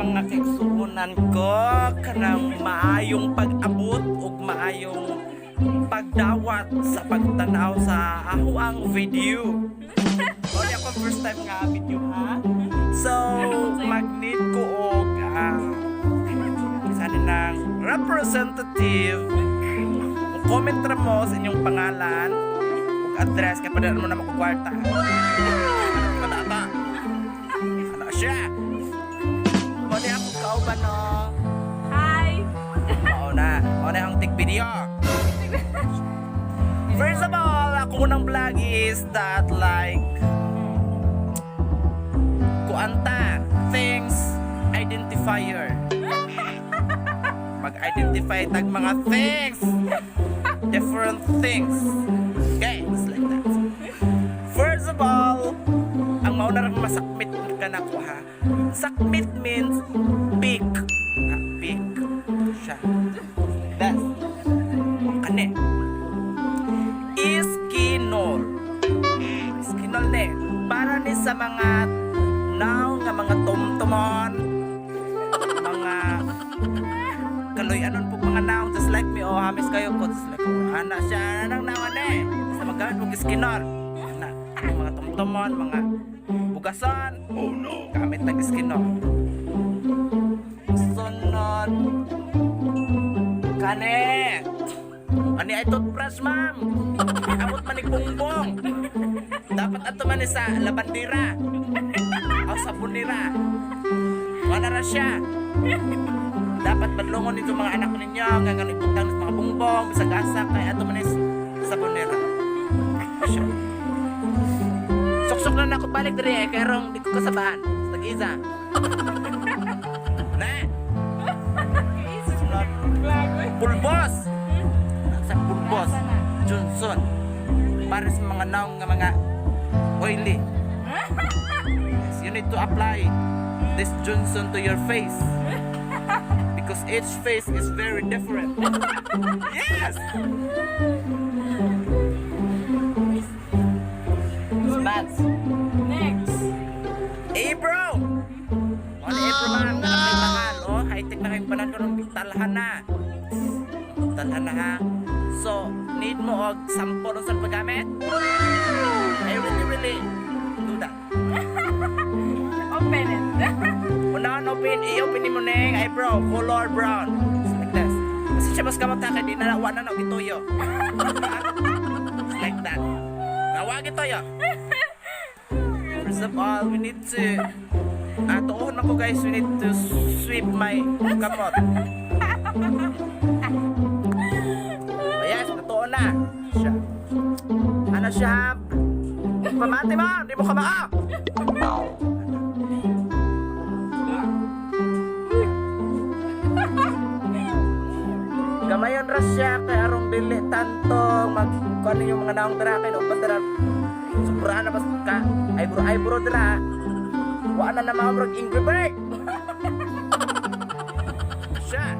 Mga kaigsuonan ko, kanang maayong pag-abot ug maayong pagdawat sa pagtanaw sa akoang video. Mao ni akong first time nga video, ha. So, mag-need ko og sana ng representative. Comment ra mo sa inyong pangalan ug address kay padala mo na mo kwarta. Padata. Ano siya? Mao ni ako kauban, no. Hi! Oo na. Mao na ang take video. First of all, ako unang vlog is that like kuanta things identifier. Mag-identify tag mga things. Different things. Okay, just like that. First of all, ang mauna rang masakmit ka na ko, ha. Sakmit means pick. Ha, pick. Siya. Like that. Kani. Iskinol. Iskinol ne. Para ni sa mga nawong nga mga tumtumon, mga kaloy anon po mga nawong just like me, oh, hamis kayo ko just like oh, ana siya anang nawan eh basta maggamit mo Iskinol ana ang mga tumtumon, mga bugasan, oh no, gamit ng Iskinol. Sunod, kani ani ay toothbrush, ma'am. Abot man ni bongbong. Dapat ato man ni sa labandera o sa bunira. Wala ra siya. Dapat badlongon nito mga anak ninyo nga nga ibutang sa mga bongbong bisag asa kay ato man is sa bunira siya. Suksok na nako balik diri eh, kay rong di ko kasabahan. Tag-isa. Na. Sunod. Pulbos. Sa pulbos. Johnson. Para sa mga nawong nga mga oily. Yes, you need to apply this Johnson to your face. Because each face is very different. Yes! Smats. Next. Ebro! O, ni Ebro, ma'am, na kay mahal. Oh, high-tech na kayong panahon karon, talhan na. Talhan na, ha. So, need mo og sample sa paggamit? I really, really do that. Open it. Unahan open, i-open mo ning eyebrow, color brown. Just like this. Kasi siya mas kamata kay di na wa na na gituyo. Just like that. Nawa gituyo. First of all, we need to tuohon ako, guys, we need to sweep my kamot. Oh, yes, natuon na. Siya. Ano siya? Pamati mo! Di mo kamaa! Gamayon ra siya kay arong dili tanto mag kuan yung mga naong dira kay uban dira sobra na bas ka eyebrow eyebrow dira wa na na maamrog Angry Bird siya,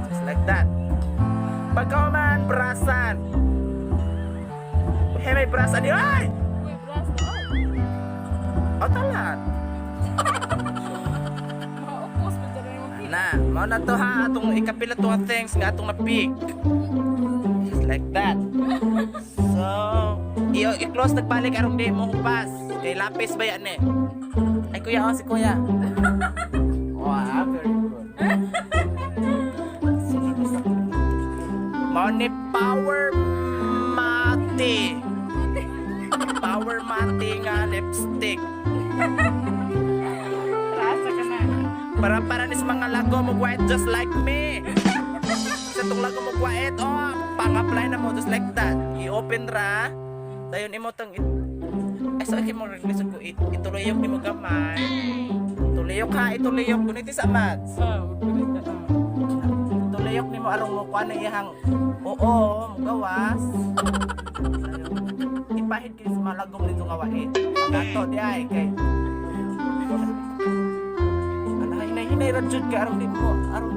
just like that. Pagkauman, brasan. Hey, may brasan di ay. Uy, brass na. O talat. Makaupos pa dyan yung mga Na, mao na to ha, atong ikapila to ha things nga atong na-pick. Just like that. So, i-close nagbalik arong di mo hupas. Kay lapis ba yan eh? Ay kuya, oh si kuya. Wow, very good. Sunod sa mao ni Power Mate. Power Mate nga lipstick. Rasa ka na. Para ni sa mga lago mo white just like me. Sa tong lago mo white, oh, pang-apply na mo just like that. I-open ra. Dayon imo tong ay so okay mo lisod ko ituluyok nimo gamay. Tuluyok ha, ituluyok guniti sa maths. Oh, good ka. Tuluyok nimo arong mo kuan na iyang oo, mo gawas. Dayon, ipahid kini sa mga lagom nito nga wait. Gato di ay kay ana hinay-hinay ra jud kay arong di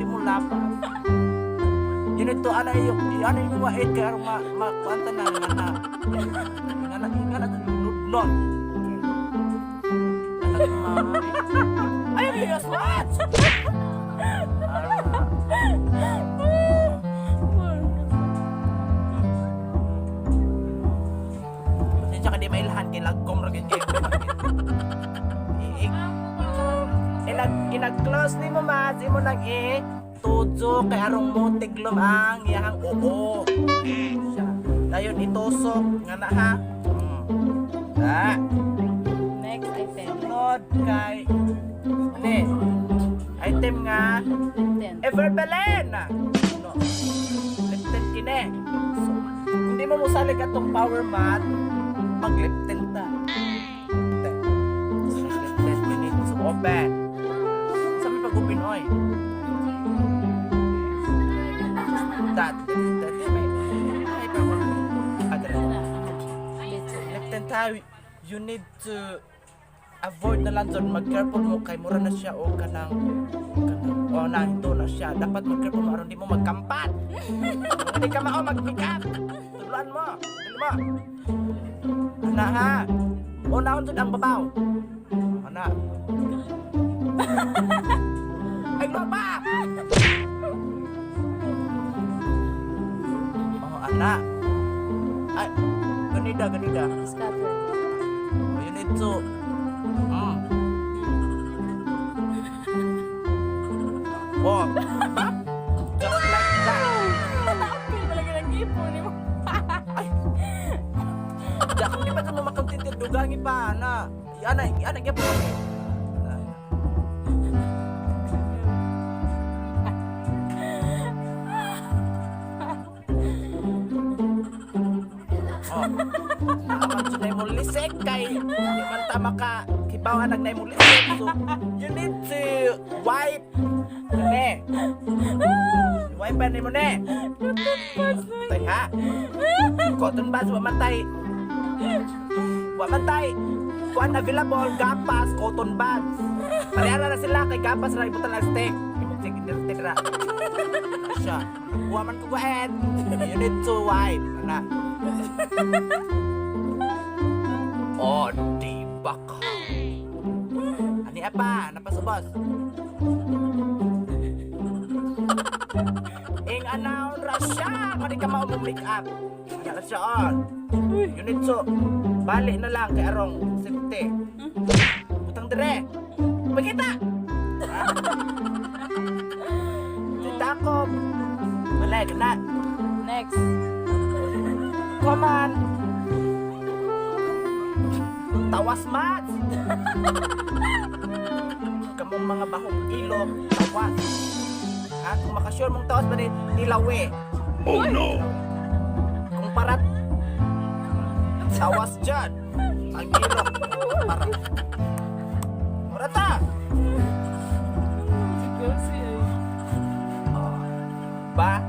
mo lapas. Yun ito ana iyo ana yung wait kay arong ma ma kuan tanan nga na nga na nga na nudnon. Ana ma I-close mo! Ah. Pasensya ka, di mailhan kay lagkom ra gyud kayo. Inag close ni mo mas imo nang i tudso kay arong mo tiglom ang iyang oo. Siya. Dayon itusok nga na ha. Ah, Next item. Sunod kay ne item nga Ten. Everbelen. No. Lip tint kini. So, kung di mo musalig atong power mat, mag lip tint ta. Tint. So, lip tint you need to open. Sa may pag-open oy. That, that, may, ay, pero, ah, dali. Lip tint ta, you need to avoid na lang dyan, mag-careful mo kay mura na siya o kanang o na ito na siya. Dapat mag-careful mo aron di mo magkampat. Hindi ka mao mag-pick up. Tudloan mo. Dali mo. Ana ha. Unahon jud ang babaw. Ana. Ay baba. Oh, ana. Ay, ganida, ganida. Scatter. Oh, you need to. Oh, ba? Just like that. Apil talaga ng ipon ni mo. Di ako di pa ito makontinted dugangi pa na. Ana, ana gyapon. Na. Oh. Naaman jud na imong lisik kay di man ta maka kibaw nag na imong lisik. So you need to wipe ne. Wipe pa nimo ne. Tay ha. Cotton buds wa man tay. Wa man tay. Kuan available gapas cotton buds. Pareha na sila kay gapas ra ibutan lang stick. Imong stick stick ra. Siya. Wa man ko go ahead. You need to wipe. Ana. Oh, di ba ka? Ani apa? Napasubos. Ing anaon ra siya, kani ka mao make up. Nya ra siya on. You need to balik na lang kay arong safety. Butang dire. Magkita. Ha? Sita ko. Balik na. Next. Come on. Tawas mat. Kamong mga bahong ilog, tawas. Ha? Kung makasure mong tawas ba ni nilawi. Oh no! Kung parat, tawas dyan. Ang ilog, parat. Murata! Si ay. Oh. Ba?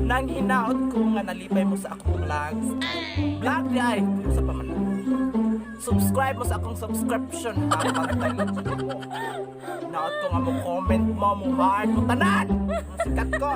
Nang hinaot ko nga nalipay mo sa akong vlogs. Vlog di ay, sa pa man na. Subscribe mo sa akong subscription ha, pantay mo. Hinaot ko nga mo comment mo, mo heart mo tanan. Ang sikat ko.